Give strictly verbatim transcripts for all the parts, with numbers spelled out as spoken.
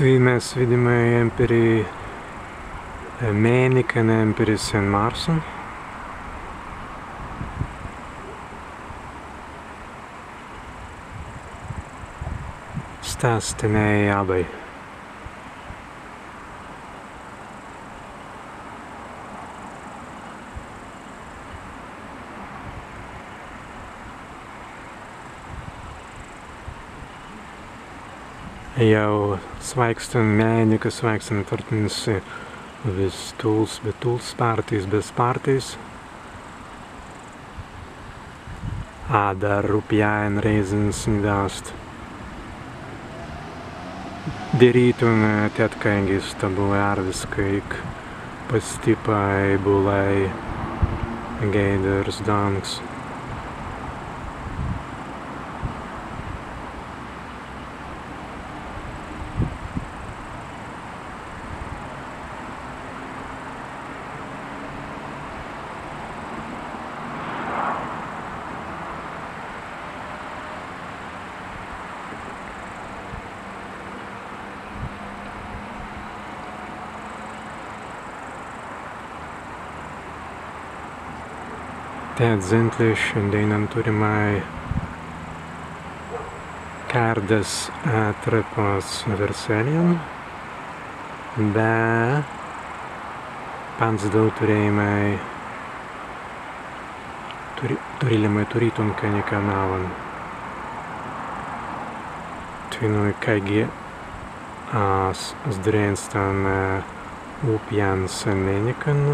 Stwi mes widāimai empīri, e, mēnikan empīri sen Marsan. Sta ast tenēi abbai. Jāu swāikstan mēnikan, swāikstan turtins, e, wis tūls, be tūls spārtais, be spārtais. Adder upjai en rēizans ni ast dirītun, e, tēt kāigi sta būlai arwiskai, ik pastippai būlai gēidars dāngs. Tēt zentli, šandēinan turrimai kērdas, e, treppas wirselin, be panzdau turrimai, turri-, turrimai turītun ka nika nawwan. Teinū kāigi as, as dirēi stan, e, upjan sen mēnikan,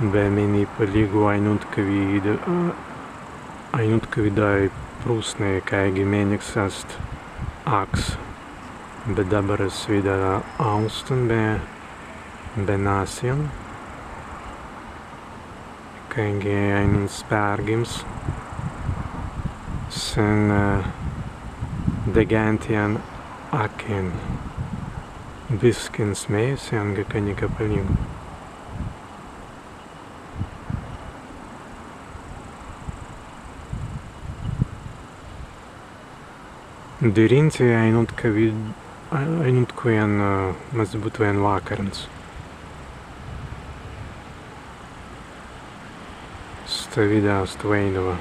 be mennei palīgu ainuntkawīda, e, ainuntkawīdai prusnai, kāigi mēniks ast aks, be dabber as widāi austan be, be nasjan. Kāigi aīnans pergims sen, e, degāntjan akin, biskin smējas anga ka nika palīgu. Dirīntei ainuntkawīd-, a-, ainuntkawīdan, e, mazzi būtwei en wakkarans. Stawīda ast waīdawa.